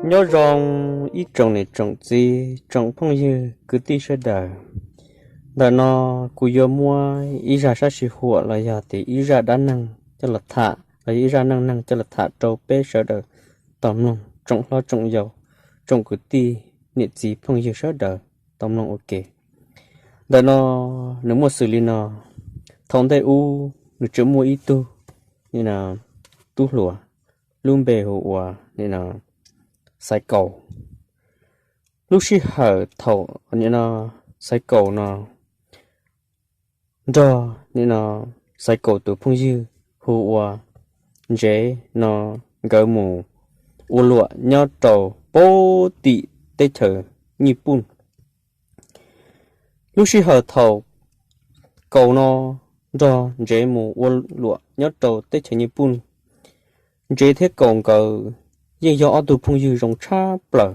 Nyob zoo ib tsoom niam tsoom txiv, tsoom phooj ywg kwv tij sawv daws. Ntawm no kuv yuav muab ib zaj sab sij huam los yog tias ib zaj dab neeg coj los tham los yog ib zaj neej neeg coj los tham rau peb sawv daws tau mloog, tsoom hlob tsoom yau, tsoom kwv tij, niam txiv phooj ywg sawv daws tau mloog ua ke. Ntawm no nws muaj xws li no: thaum ntej ub nws tseem muaj ib tug tub hluas, lub npe hu ua Xaiv Kaus. Lub sij hawm thaum Xaiv Kaus no nrog Xaiv Kaus tus phooj ywg hu ua Ntsev no, nkawd mus ua luam nyob rau pem tim teb chaws Nyij Pooj. Lub sij hawm thaum Kaus no nrog Ntsev mus ua luam nyob rau teb chaws Nyij Pooj, Ntsev thiab Kaus nkawd yeej yog ob tug phooj ywg zoo tshaj plaws,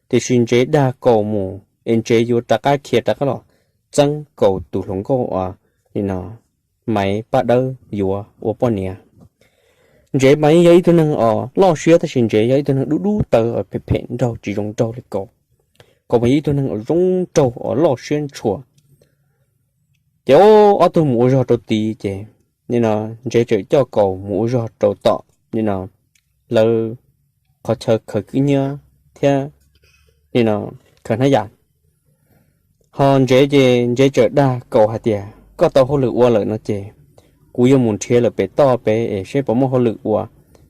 tiam sis Ntsev dag Kaus mus es Ntsev yuav rov qab khiav rov qab los txeeb Kaus tus hluas nkauj uas li no Maiv Paj Dawb yuav ua poj niam. Ntsev mas yeej yog ib tug neeg uas loj siab tab sis Ntsev yog ib tug neeg dub dub taw uas phem phem nraug tsis zoo nraug li Kaus. Kaus mas yog ib tug neeg uas zoo nraug uas loj siab ntshua. Ces ob tug mus ua zog rau tid ces li no Ntsev txawm coj Kaus mus ua zog rau tom li no lawv qhov chaw khaws khib nyiab thiab li no khaws hnab yas. Ho Ntsev ces Ntsev txawm dag Kaus hais tias koj tau hauj lwm ua lawm no ces kuv yuav mus nrhiav lawm pem toj pem es seb puas muaj hauj lwm ua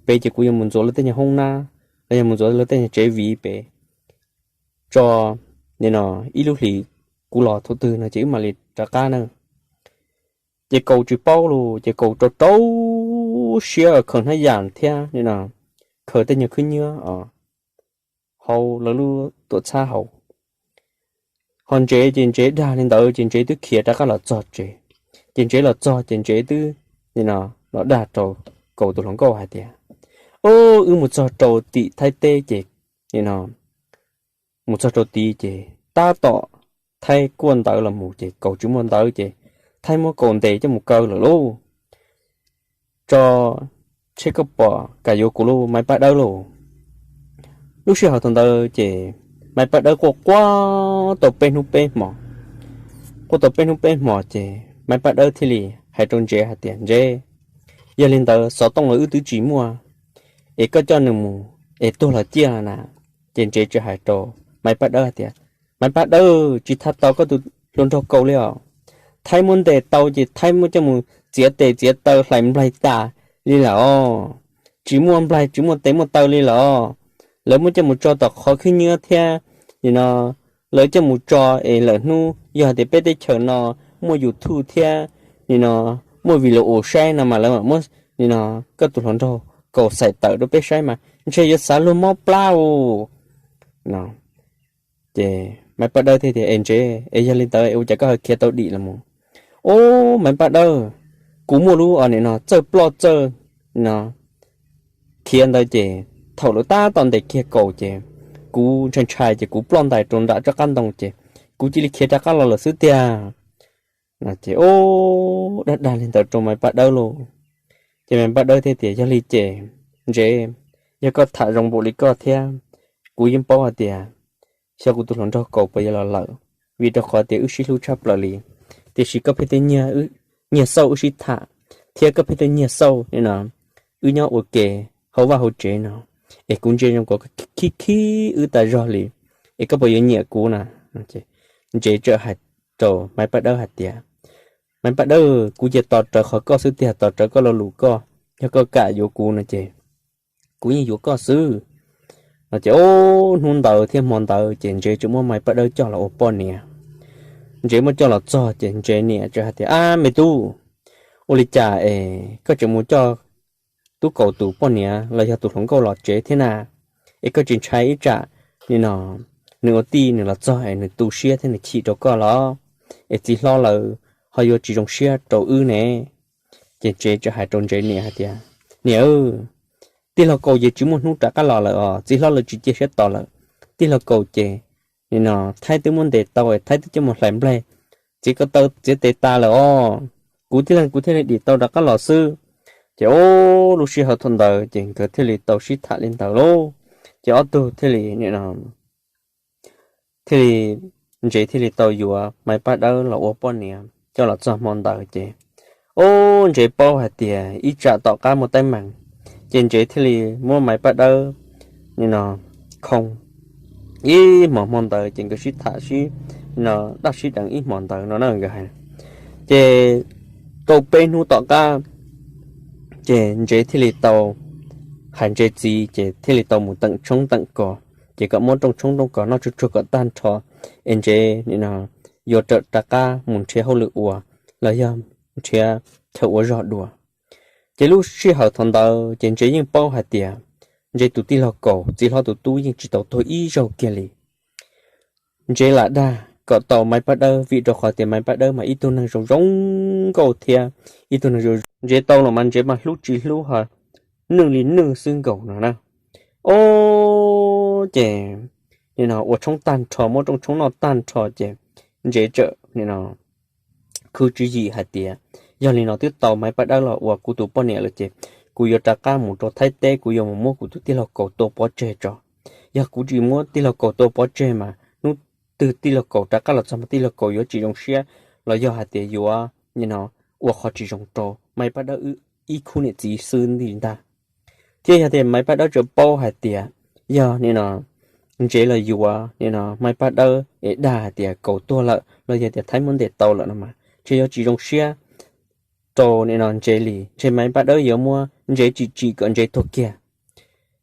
pem ces kuv yuav mus ntxuav lawv tej nyuag hoob nab los yog mus ntxuav lawv tej nyuag tsev viv pem tso li no ib lub hlis kuv los thaum twg no ces wb mam li rov qab na. Ces Kaus tsis paub los ces Kaus rau rau siab khaws hnab yas thiab li no khaws tej nyuag khib nyiab hauv lawv lub tuam txhab hauv. Ho Ntsev ces Ntsev dag li ntawd ces Ntsev twb khiav rov qab los txog tsev. Ces Ntsev los txog ces Ntsev twb li no los dag rau Kaus tus hluas nkauj hais tias, Ub, wb mus txog rau tim Thaib teb ces li no mus txog rau tid ces tab tom Thaib kuaj ntawv los mus ces Kaus tsis muaj ntawv ces Thaib muab Kaus ntes coj mus kaw lawm lauj. Tso, seb koj puas kam yuav kuv lub Maiv Paj Dawb lauj. Lub sij hawm thaum ntawd ces Maiv Paj Dawb quaj quaj tau peb hnub peb hmo. Quaj tau peb hnub peb hmo ces Maiv Paj Dawb thiaj li hais rau Ntsev hais tias, Ntsev, yog li ntawd xov tooj los wb twb tsis muaj, es koj coj nws mus es tuag los ciaj na. Ces Ntsev txawm hais rau Maiv Paj Dawb hais tias, Maiv Paj Dawb, tsis tau tau koj tus hluas nraug Kaus li os. Thaib muab ntes tau ces Thaib muab coj mus txiav tes txiav taw hlais nplaig tas li lawm os. Tsis muaj nplaig tsis muaj tes muaj taw li lawm os. Lawv muab coj mus tso tom qhov khib nyiab thiab li no, lawv coj mus tso es lawm hnub yog hais tias peb teb chaws no muaj YouTube thiab li no muaj video saib no mas lawv mam muab li no koj tus hluas nraug Kaus xais tawm rau peb saib mas ntshe yuav xav luag mob plab u. Ces Maiv Paj Dawb thiaj tias, Es Ntsev, es yog li ntawd es ua cas koj ho khiav tau dim los mus? Ub, Maiv Paj Dawb, kuv muaj lub os nim no txawj ploj txawj no khiav ntawd ces thaum lawv tab tom ntes kiag Kaus ces kuv ntshai ntshai ces kuv ploj ntais rau nram tsob qab ntoo ces kuv cia li khiav rov qab los lawm xwb tiag. Ces ub, dag dag li ntawd rau Maiv Paj Dawb lauj. Ces Maiv Paj Dawb thiaj tias, Yog li ces Ntsev, yog koj tham zoo npaum li koj thiab, kuv yeej paub hais tias xyov kuv tus hluas nraug Kaus puas yuav los lawm, vim rau qhov tias wb sib hlub tshaj plaws li. Tiam sis koj pheej tuaj nyiag xauj wb sib tham, thiab koj pheej tuaj nyiag xauj li no wb nyob ua ke hauv vaj hauv tsev no, es kuv ntsia zoo koj khib khib wb tas zog li, es koj puas yuav nyiam kuv na? Ntsev txawm hais rau Maiv Paj Dawb hais tias, Maiv Paj Dawb, kuv cia tos rawv qhov koj xwb tiag, tos rawv koj lo lus koj, yog koj kam yuav kuv no ces kuv yeej yuav koj xwb. No ces ub, hnub ntawd thiab hmo ntawd ces Ntsev txawm muab Maiv Paj Dawb coj los ua poj niam. Ntsev muab coj los txog ces Ntsev niam txawm hais tias, Ab me tub, ua li cas es koj tseem mus coj tub Kaus tus poj niam los yog tus hluas nkauj los tsev thiab na? Es koj tsis ntshai ib tsam li no nws ua tij nws los txog es nws tu siab thiab nws chim rau koj los? Es txiv hlob lawv ho yuav tsis zoo siab rau wb ne. Ces Ntsev txawm hais rau Ntsev niam hais tias, Niam, tij laug Kaus ces tsis muaj hnub rov qab los lawm os, txiv hlob lawv tsis cia siab tos lawm. Tij laug Kaus ces nim no Thaib twb muab ntes tau es Thaib twb coj mus hlais nplaig, txiav ko taw txiav tes tas lawm os. Kuv tij laug kuv thiaj li dim tau rov qab los xwb. Ces ub, lub sij hawm thaum ntawd ces nkawd thiaj li tau sib tham li ntawd lauj. Ces ob tug thiaj li, thiaj li, Ntsev thiaj li tau yuav Maiv Paj Dawb los ua poj niam coj los txog hmo ntawd ces, ub, Ntsev paub hais tias ib tsam tom qab muaj teeb meem, ces Ntsev thiaj li muab Maiv Paj Dawb nim no khoo ib hmos hmo ntawd ces nkawd sib tham sib no daj sib deev ib hmos ntawd no na nkawd hais. Ces tau peb hnub tom qab ces Ntsev thiaj li tau hais Ntsev txiv ces thiaj li tau mus teem tshoob teem kos, ces kom muab rooj tshoob rooj kos noj tsuag tsuag kom tag nrho es Ntsev nim no yuav rov rov qab mus nrhiav hauj lwm ua los yog nrhiav chaw ua zog dua. Ces lub sij hawm thaum ntawd ces Ntsev yeej paub hais tias Ntsev tus tij laug Kaus txiv hlob tus tub yeej tsis tau tuag ib zaug kiag li. Ntsev lam dag kom tau Maiv Paj Dawb vim rau qhov tias Maiv Paj Dawb mas ib tug neeg zoo zoo nkauj thiab ib tug neeg zoo zoo. Ntsev tau los mas Ntsev mas hlub tsis hlub ho nwj li nwj xwb nkaus no na. Ub, ces nim no ua tshoob tag nrho muab rooj tshoob noj tag nrho ces Ntsev txawm nim no khwv tswv yim hais tias, yog li no twb tau Maiv Paj Dawb los ua kuv tus poj niam lawm ces kuv yuav rov qab mus rau Thaib teb, kuv yuav mus muab kuv tus tij laug Kaus tua pov tseg tso. Yog kuv tsis muab tij laug Kaus tua pov tseg mas hnub twg tij laug Kaus rov qab los txog mas tij laug Kaus yuav tsis zoo siab los yog hais tias yuav nim no ua qhov tsis zoo rau Maiv Paj Dawb wb ib khub niam txiv xwb li ntag. Thiab yog tias Maiv Paj Dawb tseem paub hais tias yog nim no Ntsev los yuav nim no Maiv Paj Dawb es dag hais tias Kaus tuag lawm los yog tias Thaib muab ntes tau lawm no mas ntshe yuav tsis zoo siab rau nim no Ntsev li, ntshe Maiv Paj Dawb yuav muab Ntsev tsim tsim kom Ntsev tuag kiag.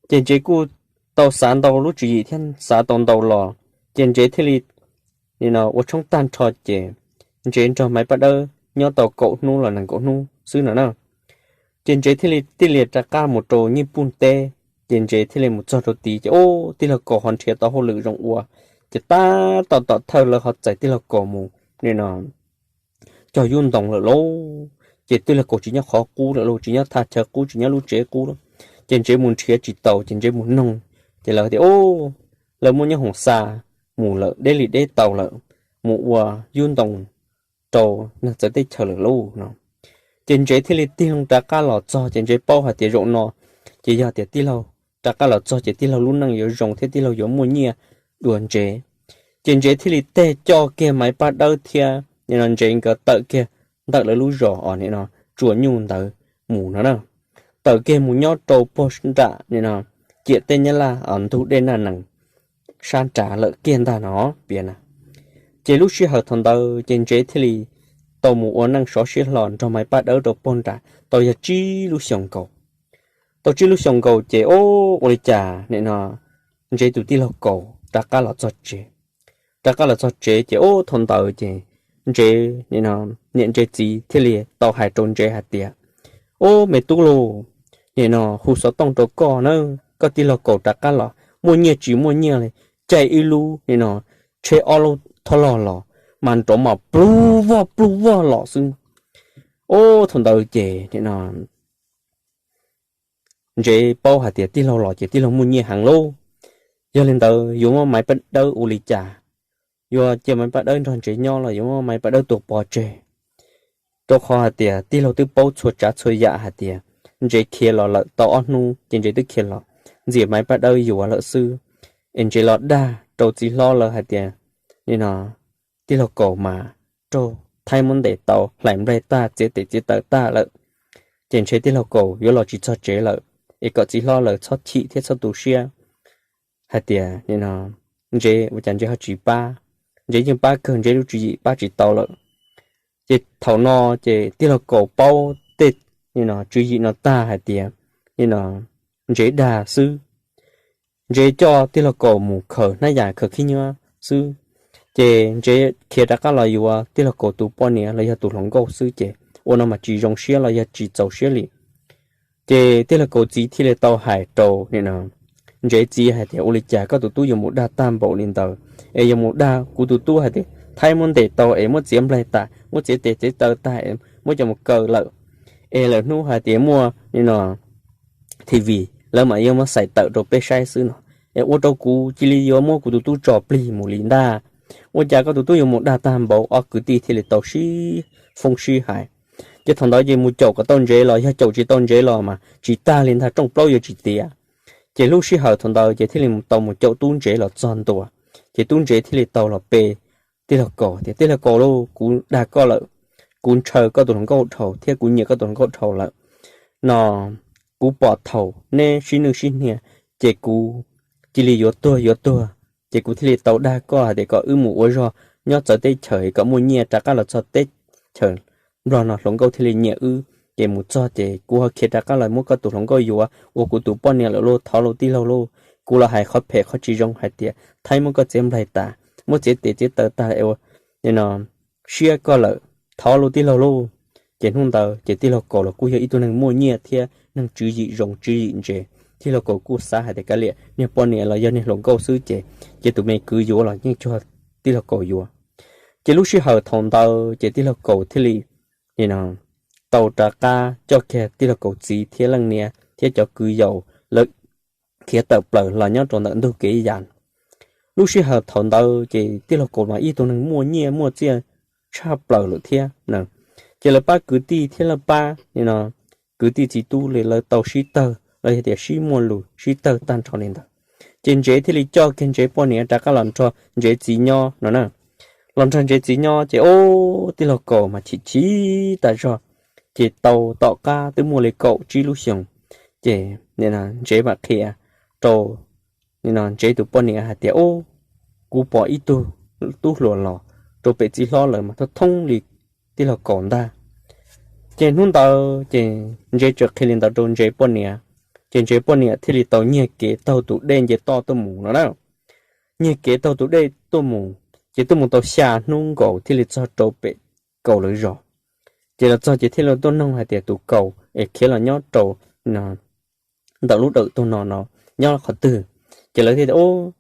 Ces Ntsev kuj tau xav ntau lub tswv yim thiab xav tau ntau los, ces Ntsev thiaj li nim no ua tshoob tag nrho ces Ntsev nrog Maiv Paj Dawb nyob tau kaum hnub los nees nkaum hnub xwb no na. Ces Ntsev thiaj li tij li rov qab mus rau Nyiaj Puj teb, ces Ntsev thiaj li mus txog rau tid ces ub, tij laug Kaus ho nrhiav tau hauj lwm zoo ua, ces tab tom tom thawj lawv ho txais tij laug Kaus mus nim no cog yub ntoo lawm lauj. Ces tij laug Kaus tsis nyob qhov qub lawm lauj, tsis nyob thaj chaw qub, tsis nyob lub tsev qub lawm. Ces Ntsev mus nrhiav tsis tau ces Ntsev mus noog, ces lawv tias ub, lawv muab nyob hoom xa mus lawm, deb li deb tau lawm, mus ua yub ntoo rau neeg txawv teb chaws lawm lauj no. Ces Ntsev thiaj li tig loo rov qab los txog ces Ntsev paub hais tias zaum no ces yog tias tij laug rov qab los txog ces tij laug lub neej yuav zoo thiab tij laug yuav muaj nyiaj dua Ntsev. Ces Ntsev thiaj li teg coj kiag Maiv Paj Dawb thiab nim no Ntsev nkawd tawm kiag ntawm lawv lub zos os nim no Tsuas Nyuj ntawd mus no na. Tawm kiag mus nyob rau puag nram nim no ciam teb Nyab Laj ntug dej Naj Nees sab nrad lawm kiag ntag no piav na. Ces lub sij hawm thaum ntawd ces Ntsev thiaj li tau mus ua neej sov siab hlo nrog Maiv Paj Dawb rau puag nram tau yog tsib lub xyoos nkaus. Tau tsib lub xyoos nkaus ces ub, ua li cas nim no Ntsev tus tij laug Kaus rov qab los txog tsev. Rov qab los txog tsev ces ub, thaum ntawd ces Ntsev nim no niam Ntsev txiv thiaj li tau hais rau Ntsev hais tias ub, me tub lauj, nim no hu xov tooj rau koj na, koj tij laug Kaus rov qab los, muaj nyiaj tsis muaj nyiaj li, caij ib lub nim no tsheb ob lub thob log los mas nrov mas plug vog plug vog los xwb. Ub, thaum ntawd ces nim no Ntsev paub hais tias tij laug los ces tij laug muaj nyiaj heev lauj. Yog li ntawd yuav muab Maiv Paj Dawb ua li cas? Yuav cia Maiv Paj Dawb nrog Ntsev nyob los yuav muab Maiv Paj Dawb tua pov tseg? Rau qhov hais tias tij laug twb paub txhua tsav txhua yam hais tias Ntsev khiav los lawm tau ob hnub ces Ntsev twb khiav los ntxias Maiv Paj Dawb yuav lawm xwb. Es Ntsev los dag rau txiv hlob lawv hais tias nim no tij laug Kaus mas raug Thaib muab ntes tau, hlais nplaig tag, txiav tes txiav taw tag lawm, ces ntshe tij laug Kaus yuav los tsis txog tsev lawm, es kom txiv hlob lawv txhob chim thiab txhob tu siab hais tias nim no Ntsev ua cas Ntsev ho tsis pab. Ntsev yeej pab kawg, Ntsev lub tswv yim pab tsis tau lawm. Ces thaum no ces tij laug Kaus paub tej nim no tswv yim no tag hais tias nim no Ntsev dag xwb. Ntsev coj tij laug Kaus mus khaws hnab yam khaws khib nyiab xwb, ces Ntsev khiav rov qab los yuav tij laug Kaus tus poj niam los yog tus hluas nkauj xwb, ces ua no mas tsis zoo siab los yog tsis txaus siab li. Ces tij laug Kaus txiv thiaj li tau hais rau nim no Ntsev txiv hais tias ua li cas koj tus tub yuav mus dag tag npaum li ntawd, es yuav mus dag kuv tus tub hais tias Thaib muab ntes tau es muab txiav nplaig tas, muab txiav tes txiav taw tag es muab coj mus kaw lawm, es lawm hnub hais tias muaj nim no TV lawv mam yuav muab xais tawm rau peb saib xwb no, es ua rau kuv cia li yuav muab kuv tus tub tso plig mus li ntag. Ua cas koj tus tub yuav mus dag tag npaum? Ob kwv tij thiaj li tau sib foob sib hais. Ces thaum ntawd ces mus caum kom tau Ntsev los yog caum tsis tau Ntsev los mas tsis tag li ntag, rooj plaub yuav tsis tiav. Ces lub sij hawm thaum ntawd ces thiaj li tau mus caum tub Ntsev los txog ntua. Ces tub Ntsev thiaj li tau los pe tij laug Kaus tias, Tij laug Kaus lauj, kuv dag koj lawm, kuv ntshaw koj tus hluas nkauj dhau thiab kuv nyiam koj tus hluas nkauj dhau lawm no. Kuv pom thaum neb sib nwj sib hnia ces kuv cia li yuav tuag yuav tuag, ces kuv thiaj li tau dag koj hais tias kom wb mus ua zog nyob txawv teb chaws kom muaj nyiaj rov qab los txog teb chaws Nplog no hluas nkauj thiaj li nyiam wb. Ces mus txog ces kuv ho khiav rov qab los muab koj tus hluas nkauj yuav ua kuv tus poj niam lawm lauj, thov lauj tij laug lauj. Kuv los hais qhov phem qhov tsis zoo hais tias Thaib muab koj txiav nplaig tas, muab txiav tes txiav taw tag, siab koj lawm, thov lauj tij laug lauj. Ces hnub ntawd ces tij laug Kaus los kuj yog ib tug neeg muaj nyiaj thiab neeg tswv yim zoo tswv yim ntse. Tij laug Kaus kuj xav hais tias kav liam, niag poj niam los yog niag hluas nkauj xwb ces, ces tus me kwv yuav los yeej cuag tij laug Kaus yuav. Ces lub sij hawm thaum ntawd ces tij laug Kaus thiaj li tau rov qab coj kiag tij laug Kaus txiv thiab leej niam thiab cov kwv yaus lawv khiav tawm plaws los nyob rau ntawm ntug kev yas. Lub sij hawm thaum ntawd ces tij laug Kaus mas ib tug neeg muaj nyiaj muaj txiaj tshaj plaws lawm thiab na. Ces lawv pab kwv tij thiab lawv pab kwv tij txiv tub li lawv tau sib tawg los yog tias sib muaj lus sib tawg tag nrho li ntawd. Ces Ntsev thiaj li coj kiag Ntsev poj niam rov qab los nrog Ntsev txiv nyob no na. Los nrog Ntsev txiv nyob ces ub tij laug Kaus mas chim chim tas zog. Ces tau tom qab twb muaj li kaum tsib lub xyoos, ces Ntsev mam qhia rau Ntsev tus poj niam hais tias, Ub, kuv pom ib tug tub hluas los rau pem txiv hlob lawv mas thoob thoob li tij laug Kaus ntag. Ces hnub ntawd ces Ntsev txawm qhia li ntawd rau Ntsev poj niam, ces Ntsev poj niam thiaj li tau nyiag kev taug tus dej nce toj tuaj mus no na. Nyiag kev taug tus dej tuaj mus, ces tuaj mus tau xya hnub nkaus thiaj li txog rau pem Kaus lawv zos. Ces los txog ces thiaj li tuaj noog hais tias tus Kaus es khiav los nyob rau ntawm lub dawm tuag no no nyob qhov twg. Ces lawv thiaj tias, Ub,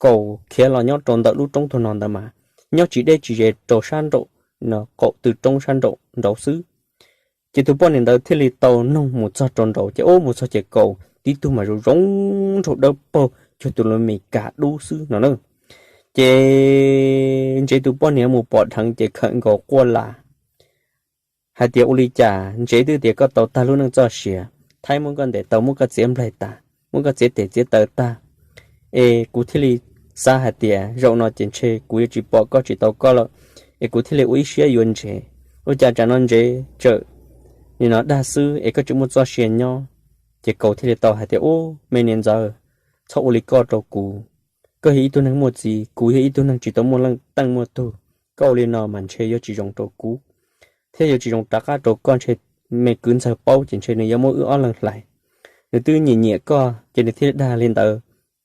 Kaus khiav los nyob rau ntawm lub roob tuag no ntawd mas nyob tsis deb tsis ze rau sab nraum qaum tw roob sab nraum nraud xwb. Ces tus poj niam ntawd thiaj li tau noog mus txog rau nraud ces ub mus txog ces Kaus tib tug mas zoo zoo nraug dawb paug cuag tus lus Mes Kas dub xwb no na. Ces Ntsev tus poj niam mus pom dheev ces khawm nkaus quaj las hais tias, Ua li cas Ntsev, twb tias koj tau tag lub neej txoj sia, Thaib muab koj ntes tau muab koj txiav nplaig tas, muab koj txiav tes txiav taw tag, es kuv thiaj li xav hais tias zaum no ces ntshe kuv yuav tsis pom koj tsis tau koj lawm, es kuv thiaj li ua ib siab yuav Ntsev. Ua cas tsam no Ntsev txawm nim no dag xwb es koj tseem muaj txoj sia nyob? Ces Kaus thiaj li tau hais tias, Ub, me niam ntxawm, txhob ua li koj rau kuv. Koj yog ib tug neeg muaj txiv, kuv yog ib tug neeg tsis tau muaj leej teej muaj tug. Koj ua li no mas ntshe yuav tsis zoo rau kuv thiab yuav tsis zoo rov qab rau koj, ntshe me kwv ntxawg paub ces ntshe nws yuav muab wb ob leeg hlais. Nws twb nyiam nyiam koj ces nws thiaj li dag li ntawd.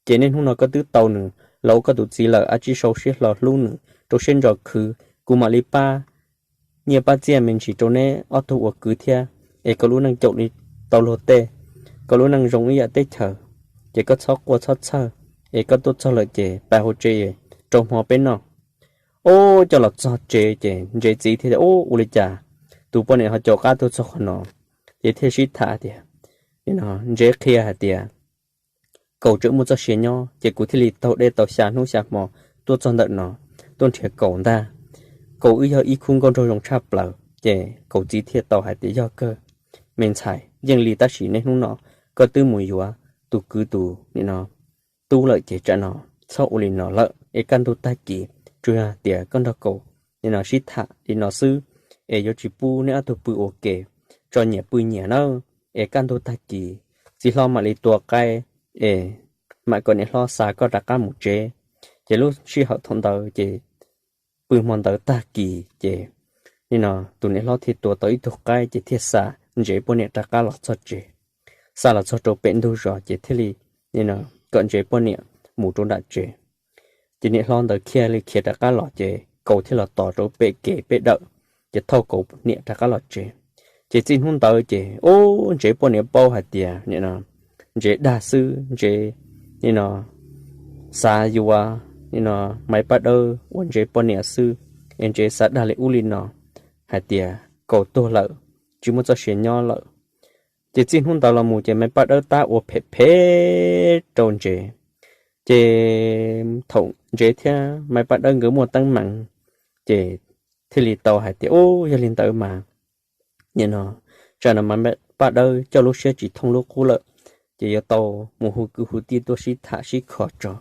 Ces niaj hnub no koj twb tau nws los ua koj tus txiv lawm, ua tib sau siab hlo hlub nws rau siab ntso khwv, kuv mam li pab nyiaj pab txiaj me ntsis rau neb ob tug ua kwv thiab, es koj lub neej caum li tau luag tej, koj lub neej zoo ib yam teb chaws. Ces koj txhob quaj txhob txhawj, es koj tuaj txog lawm ces pab hauv tsev rau hmo peb noj. Ub, coj los txog tsev ces Ntsev txiv thiaj tias, Ub, ua li cas tus poj niam ho caum qab tuaj txog qhov no? Ces thiaj sib tham tias, Ntsev qhia hais tias Kaus tseem muaj txoj sia nyob, ces kuv thiaj li taug dej tau xya hnub xya hmo tuaj txog ntawm no, tuaj nrhiav Kaus ntag. Kaus wb yog ib khub nkauj nraug zoo tshaj plaws. Ces Kaus txiv thiaj tau hais tias, Yog kawg me ntxhais, yeej li tab sis niaj hnub no koj twb mus yuav tus kwv tus nim no tub lawm ces tsam no txhob ua li no lawm, es kaj ntug tag kis tsuas yog tias koj nrog Kaus nim no sib tham li no xwb, es yuav tsis pub neb ob tug pw ua ke, tso nyias pw nyias nawb. Es kaj ntug tag kis txiv hlob mam li tua qaib, es mam kom niam hlob xa koj rov qab mus tsev. Ces lub sij hawm thaum ntawd ces pw hmo ntawd tag kis ces nim no tus niam hlob thiaj tua tau ib tug qaib ces thiaj xa Ntsev poj niam rov qab los txog tsev. Xa los txog rau pem ntug zos ces thiaj li nim no kom Ntsev poj niam mus rau nram tsev. Ces niam hlob ntawd khiav li khiav rov qab los ces Kaus thiaj los tos rau pem kev pem dawm, ces thauj Kaus niam rov qab los tsev. Ces txij hnub ntawd ces ub, Ntsev poj niam paub hais tias nim no Ntsev dag xwb, Ntsev nim no xav yuav nim no Maiv Paj Dawb ua Ntsev poj niam xwb, es Ntsev xav dag li ub li no hais tias Kaus tuag lawm, tsis muaj txoj sia nyob lawm. Ces txij hnub ntawd los mus ces Maiv Paj Dawb tab ua phem phem rau Ntsev. Ces thaum Ntsev thiab Maiv Paj Dawb nkawd muaj teeb meem, ces thiaj li tau hais tias, Ub, yog li ntawd mas nim no tsam no Maiv Paj Dawb coj lub siab tsis thooj lub qub lawm, ces yuav tau mus hu kwv hu tij tuaj sib tham sib kho tso,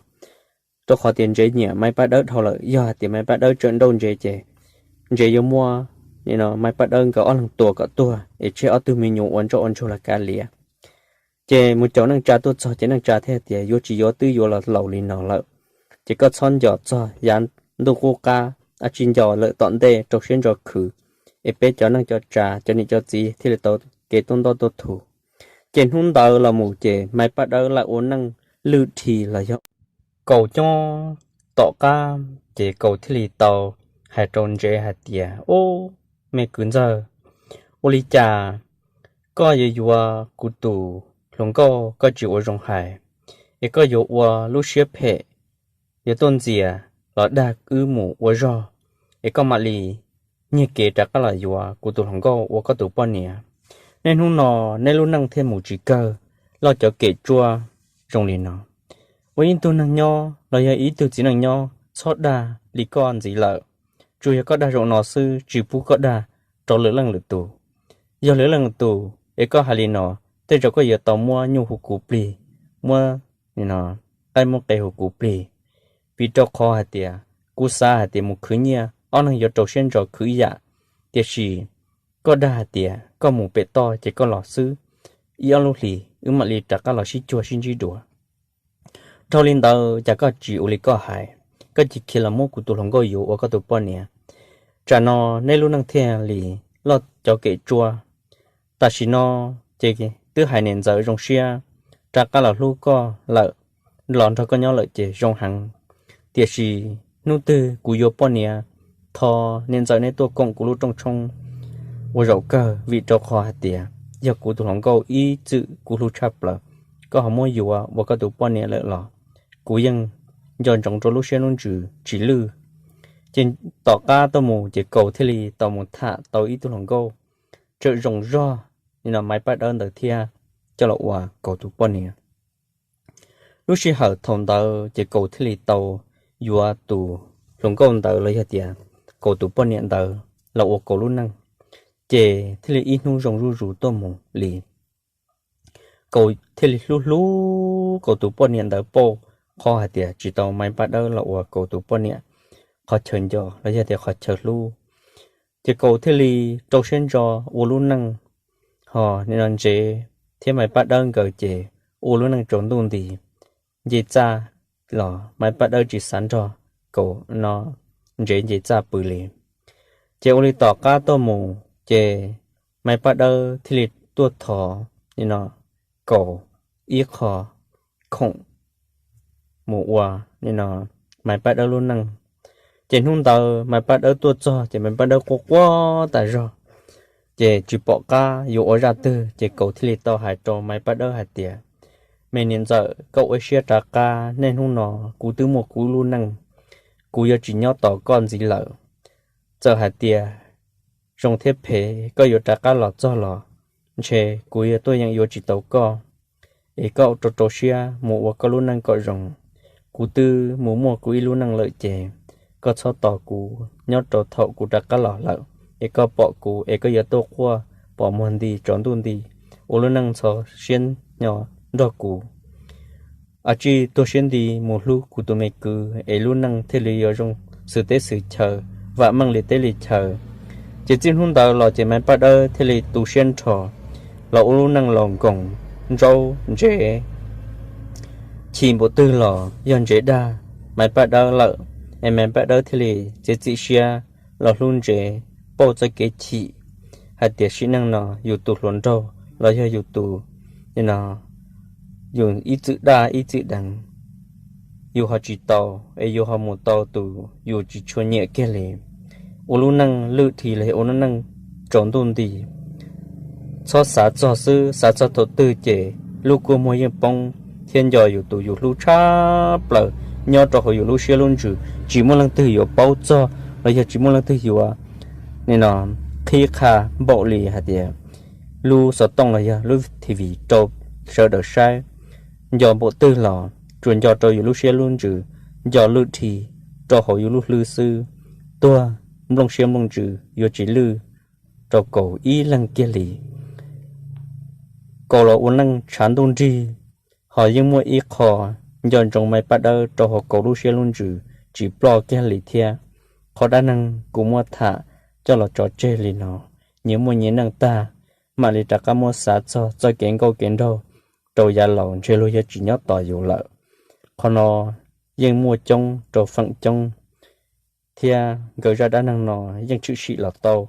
rau qhov tias Ntsev nyiam Maiv Paj Dawb dhau lawm. Yog hais tias Maiv Paj Dawb tsawm nrauj Ntsev ces Ntsev yuav muab Maiv Paj Dawb nkawd ob leeg tua kom tuag es tseg ob tug me nyuam ua ntsoj ua ntsuag los kav liam. Ces mus caum neej tsa tuaj txog ces neej tsa thiaj tias, Yuav tsis yuav twb yuav los laus li no lawm, ces koj txhob nco txog yav ntuj qub qab, a tsis nco lawm tom ntej rau siab ntso khwv, es peb cov neej cov tsa cov niam cov txiv thiaj li tau kev tuaj ntoj tuaj thuv. Ces hnub ntawd los mus ces Maiv Paj Dawb lawm ua neej lwj dhi los yog Kaus coob tom qab, ces Kaus thiaj li tau hais rau Ntsev hais tias, Ub, me kwv ntxawg, ua li cas koj yuav yuav kuv tus hluas nkauj koj tsis ua zoo hais, es koj yuav ua lub siab phem, yuav tuaj ntxias los dag wb mus ua zog, es koj mam li nyiag kev rov qab los yuav kuv tus hluas nkauj ua koj tus poj niam. Niaj hnub no neb lub neej thiaj mus tsis kawg, loj cov kem tsuab zoo li no. Ua ib tug neeg nyob los yog ib tug txiv neej nyob txhob dag li koj ntxiv lawm. Tsuas yog koj dag zoo no xwb, tsis pub koj dag rau lwm leej lwm tus. Yog lwm leej lwm tus es koj hais li no, tej zaum koj yuav tau muab nyuj hu kuv plig, muab qaib muab qe hu kuv plig. Vim rau qhov hais tias kuv xav hais tias mus khwv nyiaj ob neeg yuav rau siab ntso khwv ib yam, tiam sis koj dag hais tias koj mus pem toj ces koj los xwb, ib ob lub hlis wb mam li rov qab los sib cuag sib ntsib dua. Dhau li ntawd cas koj tsis ua li koj hais, koj cia li khiav los muab kuv tus hluas nkauj yuav ua koj tus poj niam. Tsam no neb lub neej thiaj li loj cov kem tsuab. Tam sim no ces twb hais niam ntxawm zoo siab rov qab los hlub koj lawm, los nrog koj nyob lawm ces zoo heev. Tiam sis hnub twg kuv yuav poj niam, thov niam ntxawm neb tuaj koom kuv lub rooj tshoob ua zaum kawg, vim rau qhov hais tias yog kuv tus hluas nkauj ib txwm kuv hlub tshaj plaws. Koj ho muab yuav ua koj tus poj niam lawm los kuv yeej nco ntsoov rau lub siab lub ntsws tsis lwj. Ces tom qab tuaj mus ces Kaus thiaj li tau mus tham tau ib tug hluas nkauj tsawm zoo zog li no Maiv Paj Dawb ntawd thiab, coj los ua Kaus tus poj niam. Lub sij hawm thaum ntawd ces Kaus thiaj li tau yuav tus hluas nkauj ntawd los yog tias Kaus tus poj niam ntawd los ua Kaus lub neej, ces thiaj li ib hnub zoo zuj zus tuaj mus li. Kaus thiaj li hlub hlub Kaus tus poj niam ntawd pauj qhov hais tias tsis tau Maiv Paj Dawb los ua Kaus tus poj niam qhov chaw nco los yog tias qhov chaw hlub. Ces Kaus thiaj li rau siab ntso ua lub neej, ho nim no Ntsev thiab Maiv Paj Dawb nkawd ces ua lub neej tsaus ntuj nti. Nce txaj los Maiv Paj Dawb tsis xav nrog Kaus no Ntsev nce txaj pw li. Ces ua li tom qab tuaj mus ces Maiv Paj Dawb thiaj li tuaj thov nim no Kaus ib qho khoom mus ua nim no Maiv Paj Dawb lub neej. Ces hnub ntawd Maiv Paj Dawb tuaj txog ces Maiv Paj Dawb quaj quaj tas zog, ces tsis pom qab yuav ua zaj twg, ces Kaus thiaj li tau hais rau Maiv Paj Dawb hais tias, Me niam ntxawm, koj ua siab rov qab, niaj hnub no kuv twb muaj kuv lub neej, kuv yuav tsis nyob tos koj ntxiv lawm. Txawm hais tias zoo thiab phem koj yuav rov qab los txog los ntshe kuv yuav tuaj yeem yuav tsis tau koj. Es koj rau rau siab mus ua koj lub neej kom zoo. Kuv twb mus muaj kuv ib lub neej lawm ces koj txhob tos kuv nyob rau thaum kuv rov qab los lawm, es koj pom kuv es koj yuav tuaj quaj pom muag nti tsaus ntuj nti, ua lub neej ntxhov siab nyo nrog kuv. Ab, tsij tuag siab nti mus hlub kuv tus me kwv es lub neej thiaj li yuav zoo xws teb xws chaw, vam meej li teb li chaw. Ces txij hnub ntawd los ces Maiv Paj Dawb thiaj li tu siab nrho los ua lub neej laus nkoos ntsaub Ntsev. Chim npaum twg los yog Ntsev dag Maiv Paj Dawb lawm, es Maiv Paj Dawb thiaj li txiav txim siab los hlub Ntsev, pauj txoj kev chim hais tias sim neej no yus tus hluas nraug los yog yus tus, no, yus ib txwm daj ib txwm deev, yus ho tsis tau, es yus ho mus tau tus yus tsis tshua nyiam kiag li. Ua lub neej lwj dhi los yog ua lub neej tsaus ntuj nti. Txhob xav txog xwb, xav txog thaum twg ces lub kua muag yeej poob thiab nco yus tus yus hlub tshaj plaws nyob rau hauv yus lub siab lub ntsws, tsis muaj leej twg yuav paub txog los yog tsis muaj leej twg yuav, no, qhib qha npaum li hais tias lub xov tooj los yog lub T V rau sawv daws saib. Nco npaum twg los tsuas nco rau yus lub siab lub ntsws, nco lwj dhi rau hauv yus lub hlwb xwb. Tuag nplooj siab nplooj ntsws yuav tsis lwj rau Kaus ib leeg kiag li. Kaus los ua neej tshav ntuj nrig Ho yeej muaj ib qho nco ntsoov Maiv Paj Dawb rau hauv kaum lub siab lub ntsws tsis ploj kiag li thiab. Qhov dab neeg kuv muab tham coj los tso tseg li no, nyias muaj nyias neej tag, mam li rov qab muab xav txog txoj kev nkauj kev nraug rau yav laus ntshe luag yuav tsis nyob tos yus lawm. Qhov no yeej muaj coob rau feem coob, thiab nkawd zaj dab neeg no yeej tshwm sim los tau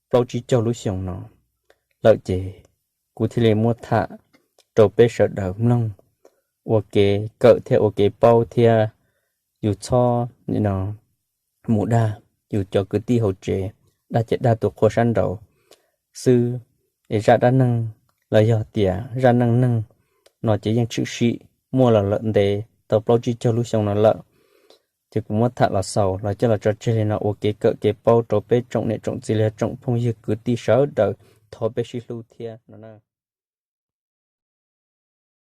plaub tsib caug lub xyoo no lawm ces kuv thiaj li muab tham rau peb sawv daws mloog ua kev kawm thiab ua kev paub thiab yus txhob mus dag yus cov kwv tij hauv tsev, dag ces dag tus qhua sab nraud xwb. Es zaj dab neeg los yog tias zaj neej neeg no ces yeej tshwm sim muaj los lawm ntev tau plaub tsib caug lub xyoo no lawm. Ces kuv muab tham los xaus los coj los tso tseg li no ua kev kawm kev paub rau peb tsoom niam tsoom txiv los yog tsoom phooj ywg kwv tij sawv daws, thov peb sib hlub thiab no.